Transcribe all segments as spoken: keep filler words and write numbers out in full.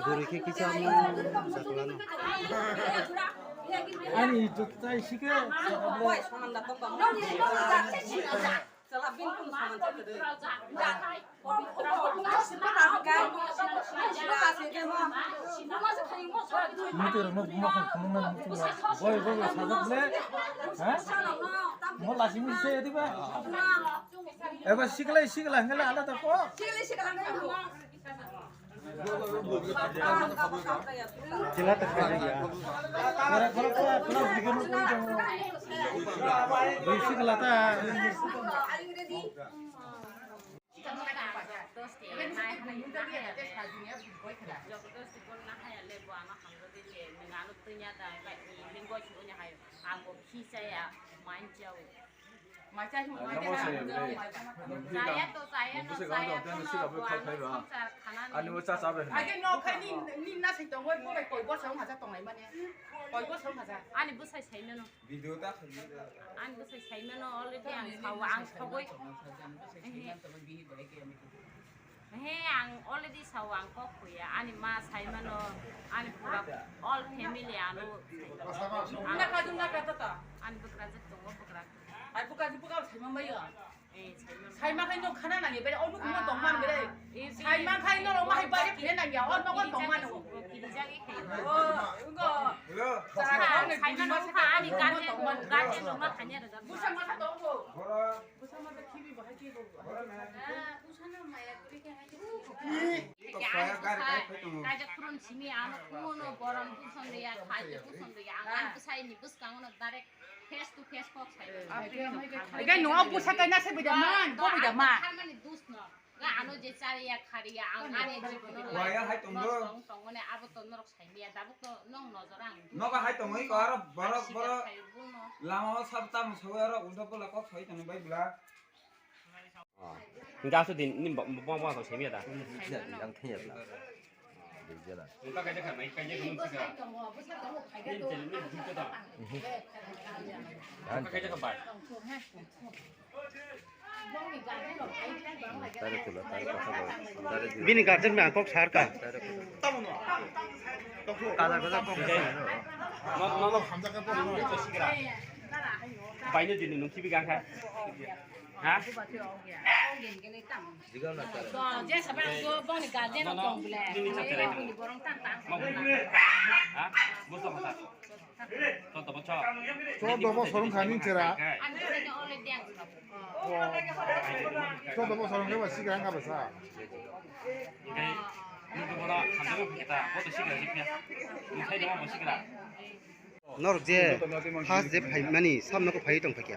Guri khe kisa mo jaklano. Ani jutai sikhe. Mutu rok no buma khan khumung na mutu la. Boi boi boi sajak le. Ha? Mo lasi mutu se diba. Eba sikla sikla hengla ala ta ko. Sikla sikla hengla ko. Chila ta kha ya. Kora kora kora kora sikla ta. Jabardasti gol na haya le bo ano hamjadi le, nang ano twinya da, lingoi siboni hayo. Ang bo khichaya, manjao. Chaya to, chaya no, chaya to no, bo ano swngchar khanani. Ani bo cha cha bai. Age no khai ni, ni na sai tongoi, bo bai koi bosong haja tonglai mane. Koi bosong haja. Ani bwsai sai mano. Video ta khali. Ani bwsai sai mano already ang sao ang thogoi. He ang already sao ang kok huya ani ma sai mano ani pura all family ano. Ang ani bwkrajak tongo bwkrajak. Ai bwkrajak bwkrajak sai mano ya. Saima khai no khana nangya bere, o nukhung no tongman bere. Saima khai no roma hai bari phire nangya, o nogo tongman o. Kirijak i khai. O, ugo. Hello. Saima no kha ani guardian, guardian no ma khanya da. Busa ma kha tongo. Busa ma khibi bahai khibo. Busa no maya kuri khe hai. Kaja khurun simi ano kuno borom buson de ya, khai buson de ya. Ang ang sai ni bus kang no direct. Face to face kok sai. Ege no busa kai na se bida man, bo bida man. Harmani dus no. Ga ano je chari ya khari ya ang ani jibono. Waya hai tong do. Tong tong ne abo to norok sai miya dabuk to nong nojor ang. Noga hai tong oi ko aro borok borok. Lama o sab tam so aro ulta pola kok sai tong bai bla. Hingke aswk din ni bo, bo, bo, bo semiya da. Yang thengya da. Dijala. Wngkha kaisa kha mai, kaisa kha nung sika. Nini channel ni buka da. Wngkha kaisa kha bai. Tare tula, tare kotha bo, tare tula. Bini guardian me ang kok sar ka. Tare kotha. Kalar kalar kok sar ka. Ma, ma, ma. Bai no dini nung kibi gang kha. Ha? Jigam na tare. Je sabar ko bong ni guardian tong bole. Bini borong tang tang. Ha? Busto kotha. Choddo bosor wngkha nini chera. Choddo bosor wngkha ba sikra wngkha ba sa. Norok je first je phai mani samno ko phai tong phai kya?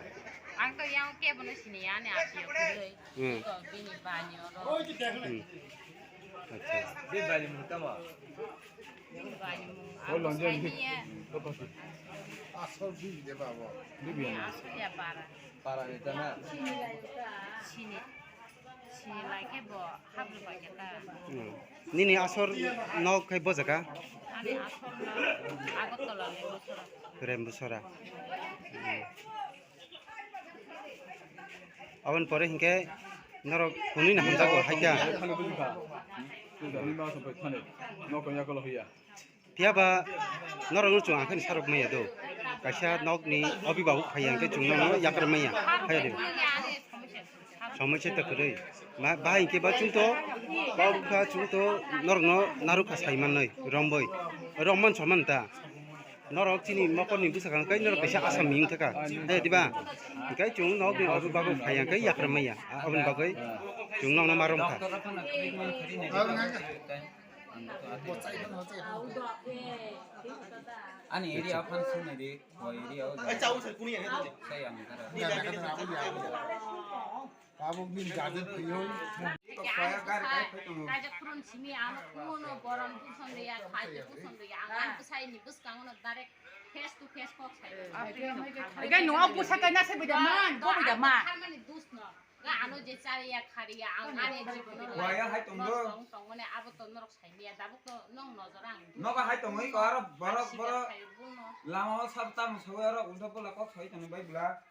Ang to yang kebo no sini ya ne api yo kudui. Hmm. Ko bini banyo ro. Hmm. Acha. Bini banyo mung tamo. Bini banyo mung. O lonje ni. Asol bini de babo. Bini asol ya para. Para ni tana. Sini. Sini lai khe bo habri bai khe ta. Hmm. Nini asor nok khai bo jaga? Ani asor nok Agartala Rembusora. Rembusora. Hmm. Aboni pore hinkhe norok kunui na hamjago hai kha. Phiya ba norokno chwng ang khe sarok maya do. Kaisa nokni obibabok phai ya, hwnkhe chwngno yakarwi maya. Phai ya de. Somoi se ta kwrwi. Ma, bahai hwnkhe ba chwngto, ba wngkha chwngto norokno narwkha sai mannoi, romboi. Romman soman ta. Norok chini mokorni bwsakang kai norok kaisa Asam ni wngkha kha. Eh, diba? Hingkai chwng nok ni obo bagwi phai hingkai yakra maya. Aboni bagwi chwng nokno ma romkha. Ani area aphan sung nai di, hoi area o. Ai, chau, sir, kuni ya, kuni. Sai ang kara. Tabuk ni gadget phiyoi. Kaijak phurun simi ang kuno borom puson de ya, khai de puson de ya, ang ang bwsai ni bwskang no direct face to face kok sai. Ega no pusa kai na se bida man, bo bida man. Harmani dus no. Ga ano je chari ya khari ya, ang ani jibono. Waya hai tongdo. Tong tong mane abo to norok sai miya, dabuk to nong nojor ang. Noga hai tongoi ko aro borok borok. Lama o sab tam soi aro ulta pola kok sai tong bai bla.